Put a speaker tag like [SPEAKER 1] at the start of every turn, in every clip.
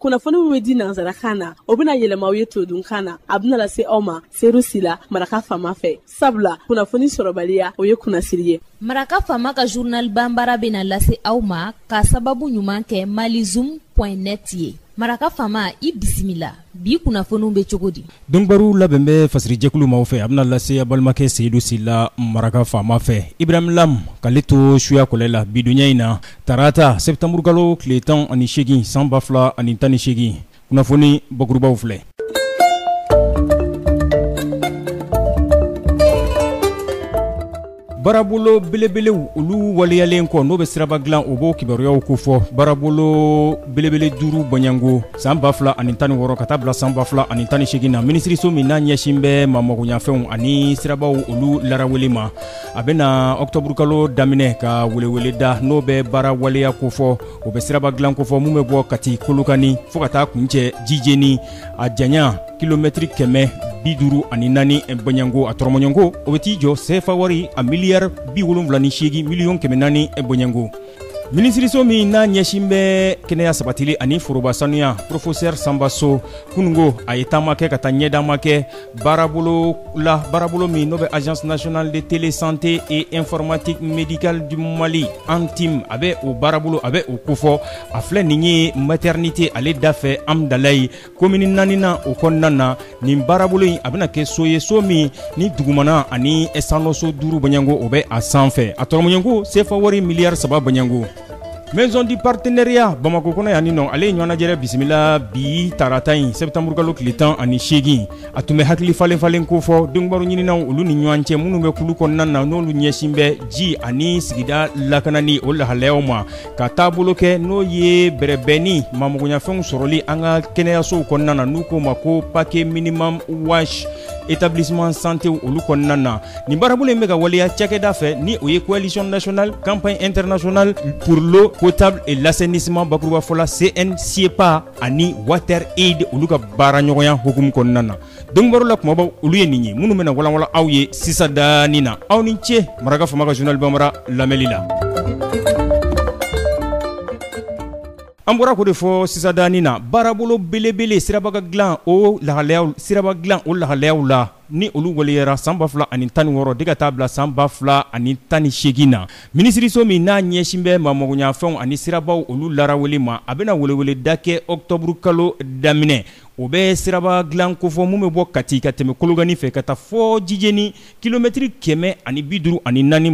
[SPEAKER 1] Kunnafoni min bɛ di nansarakan na, o bɛna yɛlɛma aw ye todunkan na. A bɛna lase aw ma Seru Sila, Maraka Faama fɛ. Sabula kunnafoni sɔrɔbaliya, o ye kunnasiri ye.
[SPEAKER 2] Maraka Faama ka journal banbara bɛna lase aw ma ka sababu ɲuman kɛ malizoom.net ye. Maraka Faama, i bisimila. Bi kunnafoniw bɛ cogo di?
[SPEAKER 3] Donkibaru labɛn bɛ fasirijɛkulu maaw fɛ, a bɛna lase a balimakɛ Seyidu Sila, Maraka Faama fɛ. Ibrahim Lam k'ale to suya kɔlɛ la bidonya in na, tarata sɛtanburukalo tile 18 san 2018, kunnafoni bakurubaw filɛ. Baarabolo belebelew olu waleyalen kɔ, n'o bɛ siraba dilan, o b'o kibaruyaw kofɔ. Baarabolo belebele 5 bɔɲɔgɔnko san 2016 ka taa bila san 2018 na, minisiriso min n'a ɲɛsin bɛ mamagoɲafɛnw ani sirabaw olu laraweli ma, a bɛna ɔkutɔburukalo daminɛ ka welewele da, n'o bɛ baara waleya kofɔ. O bɛ siraba dilan kofɔ min bɛ bɔ Kati Kolokani fo ka taa kuncɛ Jijeni, a janya kilomɛtiri 154 bɔɲɔgɔnko. A tɔrɔmɔɲɔgɔnko, o bɛ t'i jɔ sefa wari a miliyari 78 miliyɔn 400 bɔɲɔgɔnko. Minisiriso min n'a ɲɛsin bɛ kɛnɛya sabatili ani foroba sanuya, professeur Sanba So, kununko a ye taama kɛ ka taa ɲɛdama kɛ baarabolo la, baarabolo min n'o bɛ Agence nationale de télésanté et informatique médicale du Mali, ANTIM, a bɛ o baarabolo, a bɛ o kofɔ. A filɛ nin ye maternité ale da fɛ Amdalayi, komini naaninan o kɔnɔna na. Nin baarabolo in, a bɛna kɛ so ye, so min ni dugumana ani sanɔso 5 bɔɲɔgɔnko o bɛ a sanfɛ. A tɔrɔmɔɲɔgɔnko sefa wari miliyari 3 bɔɲɔgɔnko. Maison du partenariat Bamakɔ kɔnɔ yan nɔ, ale ye ɲɔgɔnnajɛrɛ bisimila bi tarata in sɛtanburukalo tile 18. A tun bɛ hakili falen falen kofɔ donkibaru ɲininaw olu ni ɲɔgɔn cɛ, minnu bɛ kulu kɔnɔna na, n'olu ɲɛsin bɛ ji ani sigida lakanani o lahalayaw ma, ka taabolo kɛ n'o ye bɛrɛbɛnni mamagoɲafɛnw sɔrɔli an ka kɛnɛyasow kɔnɔna na, n'u k'o ma ko paquet minimum wash établissement santé olu kɔnɔna na. Nin baarabolo in bɛ ka waleya cakɛda fɛ, ni o ye Coalition nationale campagne internationale pour l'eau potable et l'assainissement, bakurubafɔ la CNCPA, ani Water Aid olu ka baara ɲɔgɔnya hukumu kɔnɔna na. Donkibaru la kumabaw olu ye nin ye, minnu bɛna walanwalan aw ye sisan daani na. Aw ni ce Maraka Faama ka journal banbara lamɛnli la. An bɔra k'o de fɔ sisan daani na, baarabolo belebele siraba ka dilan o lahalayaw, siraba dilan o lahalayaw la, ni olu waleyara san 2016 de ka taa bila san 2018 na. Minisiriso min n'a ɲɛsin bɛ mamagoɲafɛnw ani sirabaw olu laraweli ma, a bɛna weleweleda kɛ ɔkutɔburu kalo daminɛ. O bɛ siraba dilan kofɔ mun bɛ bɔ Kati ka tɛmɛ Kolokani fɛ ka taa fɔ Jijeni, kilomɛtiri 154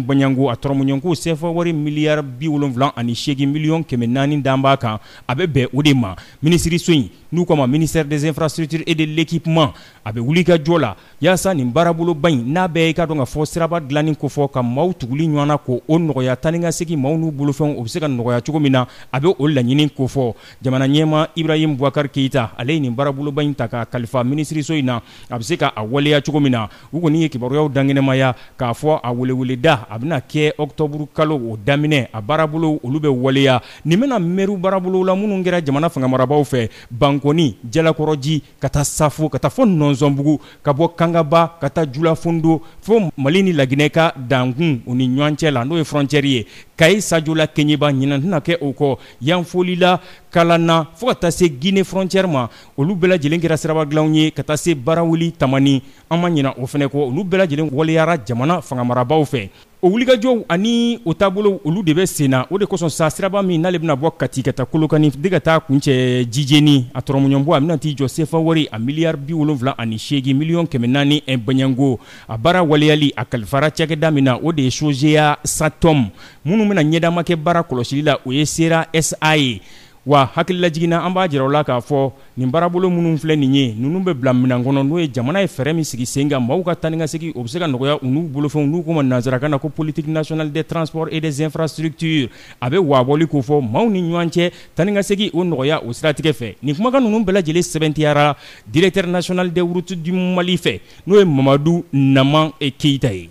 [SPEAKER 3] bɔɲɔgɔnko. A tɔrɔmɔɲɔgɔnko sefa wari miliyari 78 miliyɔn 400 dan b'a kan, a bɛ bɛn o de ma. Minisiriso in, n'u k'a ma ministère des infrastructures et de l'équipement, a bɛ wuli ka jɔ la yaasa nin baaraboloba in n'a bɛɛ i ka dɔn ka fɔ siraba dilanni kofɔ ka maaw tuguli ɲɔgɔn na ko o nɔgɔya, taa ni ka segin maaw n'u bolofɛnw o bɛ se ka nɔgɔya cogo min na, a bɛ o laɲini kofɔ. Jamana ɲɛmaa Ibrahim Boubacar Keïta, ale ye nin baaraboloba in ta k'a kalifa minisiriso in na, a bɛ se ka a waleya cogo min na. U kɔni ye kibaruyaw dankɛnɛmaya k'a fɔ a weleweleda a bɛna kɛ ɔkutɔburu kalo o daminɛ, a baarabolo olu bɛ waleya. Nin bɛna mɛru baarabolow la minnu kɛra jamana fanga marabaaw fɛ, Bankɔni, Jalakɔrɔji, ka taa Safo, ka taa fɔ Nɔnzɔnbugu, ka bɔ Kangaba ka taa Julafondo fo Mali ni Laginɛ ka dankun u ni ɲɔgɔn cɛ la, n'o ye frontière ye, Kayi, Sajola, Keɲeba, ɲinan tɛna kɛ o kɔ, Yanfolila, Kalana, fo ka taa se Guinée frontière ma. Olu bɛɛ lajɛlen kɛra siraba dilanw ye ka taa se Barawuli, Tamani, an ma ɲina o fana kɔ. Olu bɛɛ lajɛlen waleyara jamana fanga marabaaw fɛ. O wulikajɔw ani o taabolow olu de bɛ sen na. O de kosɔn sa, siraba min n'ale bɛna bɔ Kati ka taa Kolokani de ka taa kuncɛ Jijeni, a tɔrɔmɔɲɔgɔnbɔ a bɛna t'i jɔ sefa wari a miliyari 78 miliyɔn 400 bɔɲɔgɔnko. A baara waleyali a kalifara cakɛda min na, o de ye SOGEA SATOM. Minnu bɛna ɲɛdama kɛ baara kɔlɔsili la, o ye SERA SA ye. Wa hakililajigin na, an b'a jira aw la k'a fɔ nin baarabolo minnu filɛ nin ye, ninnu bɛ bila minɛn kɔnɔ, n'o ye jamana ye fɛɛrɛ min sigi sen kan maaw ka taa ni ka segin o bɛ se ka nɔgɔya u n'u bolofɛnw, n'u k'o ma nansarakan na ko politique nationale des transports et des infrastructures. A bɛ waabɔli kofɔ maaw ni ɲɔgɔn cɛ, taa ni ka segin o nɔgɔya o siratigɛ fɛ. Nin kumakan ninnu bɛɛ lajɛlen sɛbɛntiyara directeur national des routes du Mali fɛ, n'o ye Mamadu Naman Keyita ye.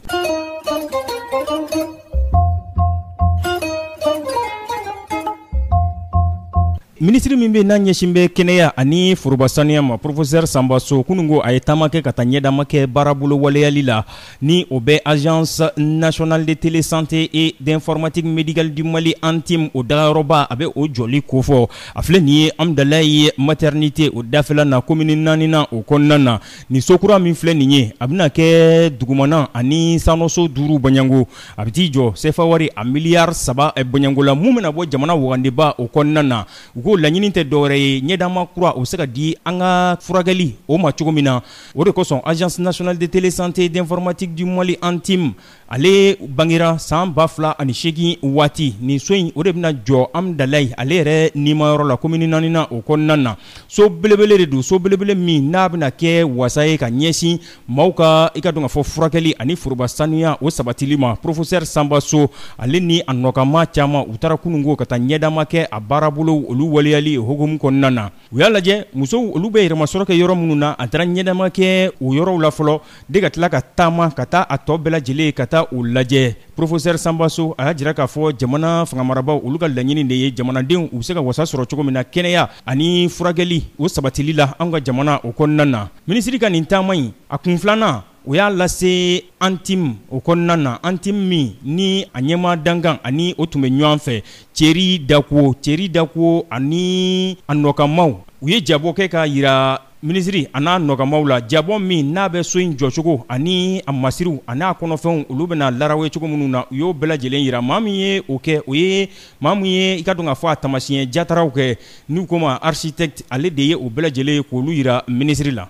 [SPEAKER 3] Minisiri min bɛ n'a ɲɛsin bɛ kɛnɛya ani foroba saniya ma, professeur Sanba So, kununko a ye taama kɛ ka taa ɲɛdama kɛ baarabolo waleyali la, ni o bɛ Agence nationale de télésanté et d'informatique médicale du Mali, ANTIM, o dagayɔrɔba, a bɛ o jɔli kofɔ. A filɛ nin ye Amudalayi maternité o dafɛla na, commune naaninan o kɔnɔna na. Nin so kura min filɛ nin ye, a bɛna kɛ dugumana ani sanɔso 5 bɔɲɔgɔnko. A bɛ t'i jɔ sefa wari a miliyari 3 bɔɲɔgɔnko la, mun bɛna bɔ jamana wagandeba o kɔnɔna na. U ko laɲini tɛ dɔwɛrɛ ye, ɲɛdama kura o bɛ se ka di an ka furakɛli o ma cogo min na. O de kosɔn Agence nationale de télésanté d'informatique du Mali, ANTIM, ale bangera san 2008 waati. Nin so in, o de bɛna jɔ Amudalayi ale yɛrɛ nimayɔrɔ la, commune naaninan o kɔnɔna na. So belebele de don, so belebele min n'a bɛna kɛ wasa ye ka ɲɛsin maaw ka, i ka dɔn ka fɔ, furakɛli ani foroba sanuya o sabatili ma. Professeur Sanba So, ale ni a nɔkanmaa caman, u taara kununko ka taa ɲɛdama kɛ a baarabolo olu waleyali hukumu kɔnɔna na. U y'a lajɛ musow olu bɛ yɛrɛmasɔrɔ kɛ yɔrɔ minnu na, a taara ɲɛdama kɛ o yɔrɔw la fɔlɔ de, ka tila ka taama ka taa a tɔ bɛɛ lajɛlen ka taa u lajɛ. Professeur Sanba So, a y'a jira k'a fɔ jamana fanga marabaaw olu ka laɲini de ye jamanadenw u bɛ se ka wasa sɔrɔ cogo min na kɛnɛya ani furakɛli o sabatili la an ka jamana o kɔnɔna na. Minisiri ka nin taama in, a kun filanan, o y'a lase ANTIM o kɔnɔna na. ANTIM min ni a ɲɛmaa dankan ani o tun bɛ ɲɔgɔn fɛ, Thierry Dakuo. Thierry Dakuo ani a nɔkanmaw, u ye jabɔ kɛ ka yira minisiri a n'a nɔkanmaw la, jabɔ min n'a bɛ so in jɔcogo ani a masiriw ani a kɔnɔfɛnw olu bɛna larawe cogo minnu na, u y'o bɛɛ lajɛlen yira. Maa min ye o kɛ, o ye maa min ye, i ka dɔn k'a fɔ, a taamasiyɛn jataraw kɛ, n'u ko ma architecte, ale de ye o bɛɛ lajɛlen k'olu yira minisiri la.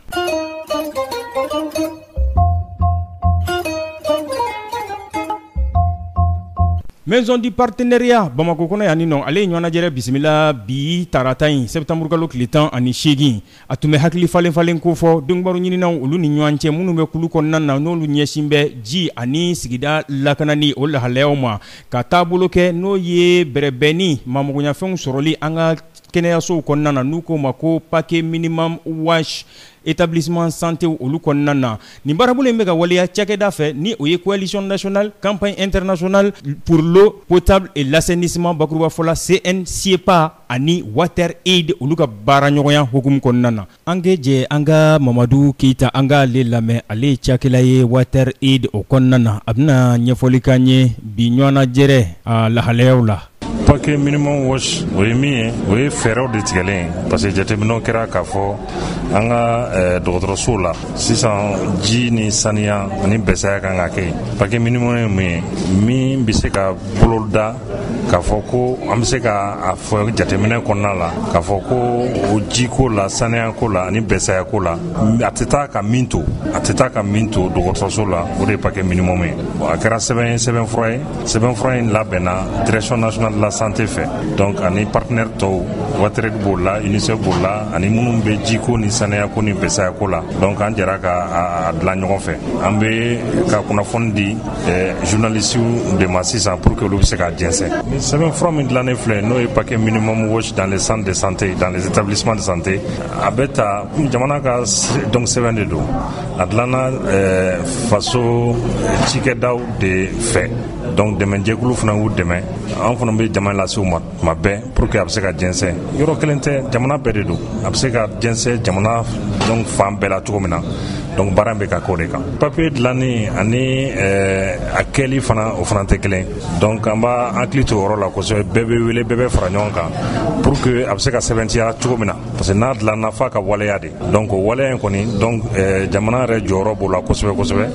[SPEAKER 3] Maison du partenariat Bamakɔ kɔnɔ yan nɔ, ale ye ɲɔgɔnnajɛrɛ bisimila bi tarata in, septembre kalo tile 18. A tun bɛ hakili falen falen ko fɔ denkibaru ɲininaw olu ni ɲɔgɔn cɛ, minnu bɛ kulu kɔnɔna na, n'olu ɲɛsin bɛ ji ani sigida lakanani o lahalayaw ma, ka taabolo kɛ n'o ye bɛrɛbɛnni mamogoɲafɛnw sɔrɔli an ka kɛnɛyasow kɔnɔna na, n'u k'o ma ko paquet minimum wash établissement santé olu kɔnɔna na. Nin baarabolo in bɛ ka waleya cakɛda fɛ, ni o ye Coalition nationale campagne internationale pour l'eau potable et l'assainissement, bakurubafɔ la CNSIEPA, ani Water Aid olu ka baara ɲɔgɔnya hukumu kɔnɔna na. An kɛ jɛ an ka Mamadu Keyita, an k'ale lamɛn. Ale ye cakɛla ye Water Aid o kɔnɔna na. A bɛna ɲɛfɔli k'an ye bi ɲɔgɔnnajɛrɛ a lahalayaw la.
[SPEAKER 4] Paquet minimum wash, o ye min ye, o ye fɛɛrɛw de tigɛlen ye, parce que jateminɛw kɛra k'a fɔ an ka dɔgɔtɔrɔsow la sisan, ji ni saniya ani bɛsaya kan ka kɛ yen. Paquet minimum ye mun ye? Min bɛ se ka boloda k'a fɔ ko an bɛ se ka a fɔ jateminɛ kɔnɔna la k'a fɔ ko o jiko la, saniyako la ani bɛsayako la, a tɛ taa ka min to, a tɛ taa ka min to dɔgɔtɔrɔso la, o de ye paquet minimum ye. A kɛra sɛbɛn ye, sɛbɛnfura ye. Sɛbɛnfura in labɛnna Direction nationale de la santé fɛ, donc ani partenaire tɔw, WaterAid b'o la, UNICEF b'o la, ani minnu bɛ jiko ni saniyako ni bɛsayako la. Donc an jɛra ka a dilan ɲɔgɔn fɛ. An bɛ ka kunnafoni di journalistes de ma sisan pour que olu bɛ se k'a jɛnsɛn. Ni sɛbɛnfura min dilannen filɛ, n'o ye paquet minimum wash dans les centres de santé, dans les établissements de santé, a bɛ ta jamana ka donc sɛbɛn de don. A dilanna faso cikɛdaw de fɛ, donc dɛmɛjɛkulu fana y'u dɛmɛ. An fana bɛ jama lase u ma tuma bɛɛ pour que a bɛ se ka jɛnsɛn. Yɔrɔ kelen tɛ, jamana bɛɛ de don. A bɛ se ka jɛnsɛn jamana donc fan bɛɛ la cogo min na, donc baara in bɛ ka k'o de kan. Papier dilanni ani a kɛli fana, o fana tɛ kelen. Donc an b'a hakili to o yɔrɔ la kosɛbɛ. Bɛɛ bɛ wele, bɛɛ bɛ fara ɲɔgɔn kan pour que a bɛ se ka sɛbɛntiya cogo min na, parce que n'a dilanna, f'a ka waleya de. Donc o waleya in kɔni, donc jamana yɛrɛ jɔyɔrɔ b'o la kosɛbɛ kosɛbɛ,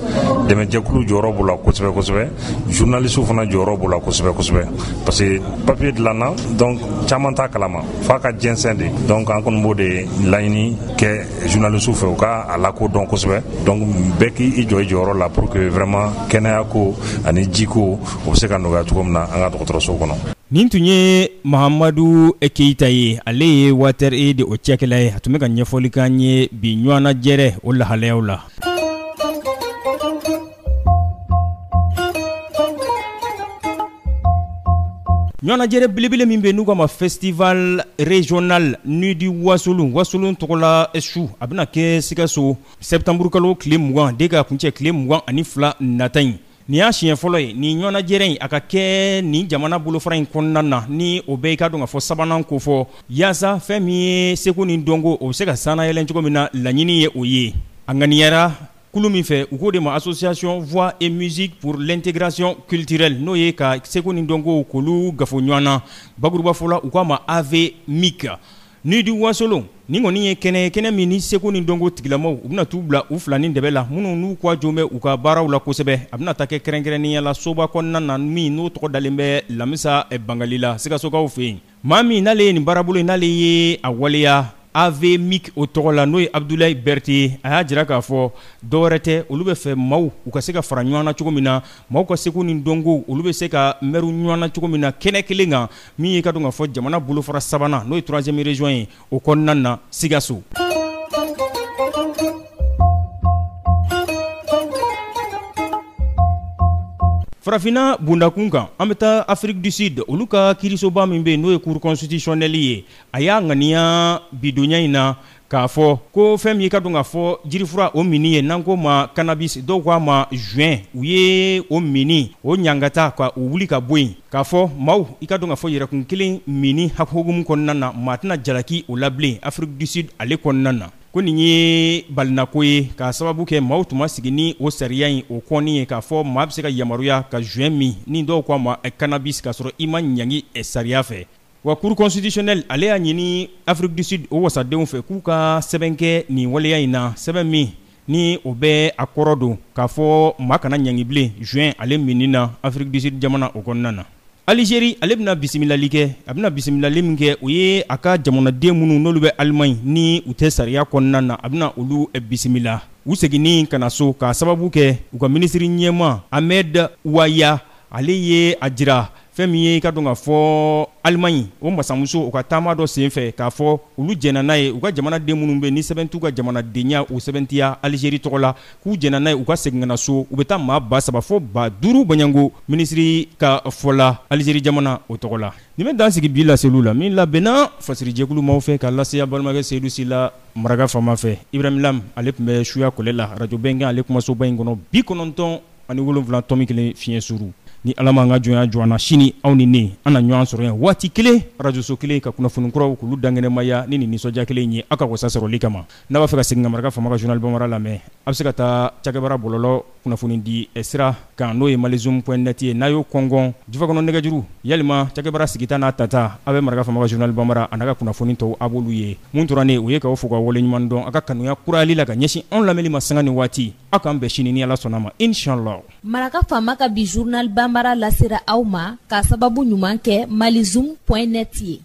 [SPEAKER 4] dɛmɛjɛkulu jɔyɔrɔ b'o la kosɛbɛ kosɛbɛ, journaliste fana jɔyɔrɔ b'o la kosɛbɛ kosɛbɛ, parce que papier dilanna, donc caman t'a kalama, f'a ka jɛnsɛn de. Donc an kɔni b'o de laɲini kɛ journaliste fɛ, u ka a lakodɔn kosɛbɛ. Donc bɛɛ k'i jɔ i jɔyɔrɔ la pour que vraiment kɛnɛya ko ani jiko, o bɛ se ka nɔgɔya cogo min na an ka dɔgɔtɔrɔso kɔnɔ.
[SPEAKER 3] Nin tun ye Mahamadu Keyita ye. Ale ye Water Aid o cɛkɛla ye. A tun bɛ ka ɲɛfɔli k'an ye bi ɲɔgɔnnajɛrɛ o lahalayaw la. Ɲɔgɔnnajɛrɛ belebele min bɛ n'u k'a ma Festival régional Nuit du Wassolon, Wassolon tɔgɔla su, a bɛna kɛ Sikaso septembre kalo tile 20 de ka kuncɛ tile 22 nata in. Nin y'a siɲɛ fɔlɔ ye nin ɲɔgɔnnajɛrɛ in a ka kɛ nin jamana bolofara in kɔnɔna na, ni o bɛ i ka dɔn k'a fɔ sabanan kofɔ, yaasa fɛn min ye seko ni dɔnko o bɛ se ka sannayɛlɛn cogo min na, laɲini ye o ye. A ŋaniyara kulu min fɛ, u k'o de ma Association Voix et Musique pour l'intégration culturelle, n'o ye ka seko ni dɔnko k'olu gafo ɲɔgɔn na, bakurubafɔ la u k'a ma AVMIC. Ni di wasolon nin kɔni ye kɛnɛ kɛnɛ min ni seko ni dɔnko tigilamaw u bɛna t'u bila u fila ni dɛbɛ la, minnu n'u kɔ jɔn bɛ u ka baaraw la kosɛbɛ. A bɛna ta kɛ kɛrɛnkɛrɛnnenya la soba kɔnɔna na min n'o tɔgɔ dalen bɛ Lamisa Bangali la Sikasokaw fɛ yen. Maa min n'ale ye nin baarabolo in n'ale ye a waleya AVMIC o tɔgɔ la, n'o ye Abdoulaye Berté ye, a y'a jira k'a fɔ dɔwɛrɛ tɛ, olu bɛ fɛ maaw u ka se ka fara ɲɔgɔn na cogo min na, maaw ka seko ni dɔnko olu bɛ se ka mɛru ɲɔgɔn na cogo min na kɛnɛ kelen kan, min ye ka dɔn k'a fɔ jamana bolofara sabanan n'o ye 3e région ye o kɔnɔna na Sikaso. Farafinna bundakun kan, an bɛ taa Afrique du Sud, olu ka kiirisoba min bɛ yen n'o ye cour constitutionnelle ye, a y'a ŋaniya bidonya in na k'a fɔ ko fɛn min ka dɔn k'a fɔ jirifura o minni ye n'an ko ma cannabis, dɔw k'a ma joint, u ye o minni o ɲangata ka o wuli ka bɔ yen, k'a fɔ maaw i ka dɔn k'a fɔ yɛrɛkun kelen minni hukumu kɔnɔna na maa tɛna jalaki o la bilen Afrique du Sud ale kɔnɔna na. Ko nin ye balinako ye k'a sababu kɛ maaw tun ma sigi ni o sariya in o kɔni ye, k'a fɔ maa bɛ se ka yamaruya ka joint min ni dɔw k'a ma cannabis k'a sɔrɔ i ma ɲangi sariya fɛ. Wa cour constitutionnelle ale y'a ɲini Afrique du Sud o wasadenw fɛ k'u ka sɛbɛn kɛ nin waleya in na, sɛbɛn min ni o bɛ a kɔrɔ don k'a fɔ maa kana ɲangi bilen joint ale minni na Afrique du Sud jamana o kɔnɔna na. Algérie ale bɛna bisimilali kɛ, a bɛna bisimilali min kɛ o ye a ka jamanaden minnu n'olu bɛ Allemagne ni u tɛ sariya kɔnɔna na, a bɛna olu bisimila u seginni ka na so, k'a sababu kɛ u ka minisiri ɲɛmaa Ahmed Ouaya ale ye a jira fɛn min ye i ka dɔn k'a fɔ Allemagne o masamuso u ka taama dɔ senfɛ, k'a fɔ olu jɛnna n'a ye u ka jamanaden minnu bɛ ni sɛbɛn t'u ka jamanadenya o sɛbɛntiya Algérie tɔgɔ la, k'u jɛnna n'a ye u ka segin ka na so. U bɛ taa maa 3000 fo 5000 bɔɲɔgɔnko minisiri ka fɔ la Algérie jamana o tɔgɔ la. Nin bɛ dan sigi bi laseliw la min labɛnna fasirijɛkulu maaw fɛ ka lase balimakɛ Seyidu Sila maraka faama fɛ. Ibrahim Lam ale tun bɛ suya kɔlɛ la radio Bɛnkan ale kumasoba in kɔnɔ 97.1 fiɲɛ suru. Ni Ala m'an ka jɔnya jɔ an na, sini aw ni ne an na ɲɔgɔn sɔrɔ yan waati kelen arajoso kelen ka kunnafoni kuraw k'olu dankɛnɛmaya ni nin nisɔndiya kelen ye aw ka wasa sɔrɔli kama. N'a b'a fɛ ka segin ka maraka faama ka journal bambara lamɛn, a bɛ se ka taa cakɛbara bɔlɔlɔ kunnafoni di sira kan n'o ye malizoom.net ye. N'a y'o kɔngɔn jufa kɔnɔ nɛgɛjuru yalima cakɛbara sigita n'a tata, a bɛ maraka faama ka journal bambara a n'a ka kunnafoni tɔw a b'olu ye. Mun tora ne o ye k'aw fo ka waleɲuman dɔn a ka kanuya kurayali la ka ɲɛsin anw lamɛnni ma sanga ni waati. Aw k'an bɛn sini ni Ala sɔnna ma, inchallah.
[SPEAKER 2] Maraka faama ka bi journal bambara lasera aw ma k'a sababu ɲuman kɛ malizoom.net ye.